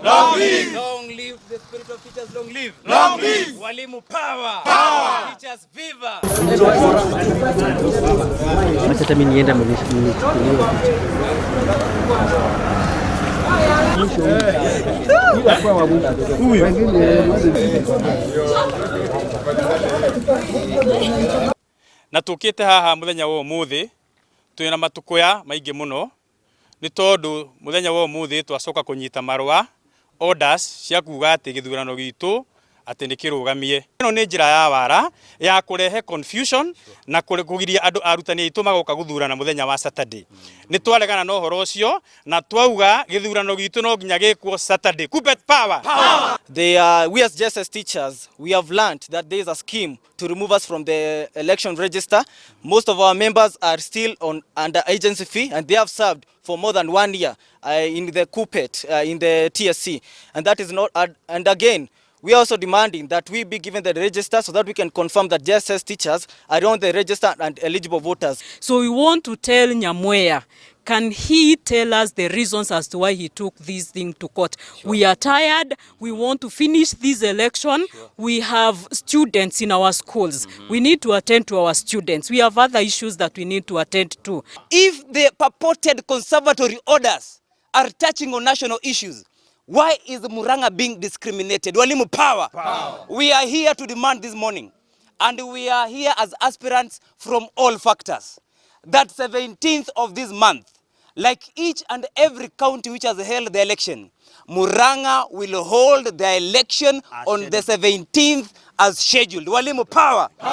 Long live. Long live the spirit of teachers, long live. Long live. Walimu power. Power. Teachers viva. Acha hata mimi niende mnichukulie picha. Na tukite haha muthenya wa umuthi twina matukuya maingi muno ni tondu muthenya wa umuthi twacoka kunyita marua orders cia kuga ati githurano gitu ati ni kirugamie. Ino ni njira ya wara ya kurehe confusion na kugiria andu arutani aitu magoka guthurana muthenya wa Saturday. Ni twaregana na uhoro ucio na twauga githurano gitu no nginya gikwo Saturday. Kuppet power. Power. We as JSS teachers, we have learned that there is a scheme to remove us from the election register. Most of our members are still on under agency fee, and they have served for more than 1 year in the KUPPET, in the TSC. And that is not, and again, we are also demanding that we be given the register so that we can confirm that JSS teachers are on the register and eligible voters. So we want to tell Nyamweya, can he tell us the reasons as to why he took this thing to court? Sure. We are tired. We want to finish this election. Sure. We have students in our schools. We need to attend to our students. We have other issues that we need to attend to. If the purported conservatory orders are touching on national issues, why is Murang'a being discriminated? Walimu power. Power. We are here to demand this morning, and we are here as aspirants from all factors, that 17th of this month, like each and every county which has held the election, Murang'a will hold the election on the 17th as scheduled. Walimu power.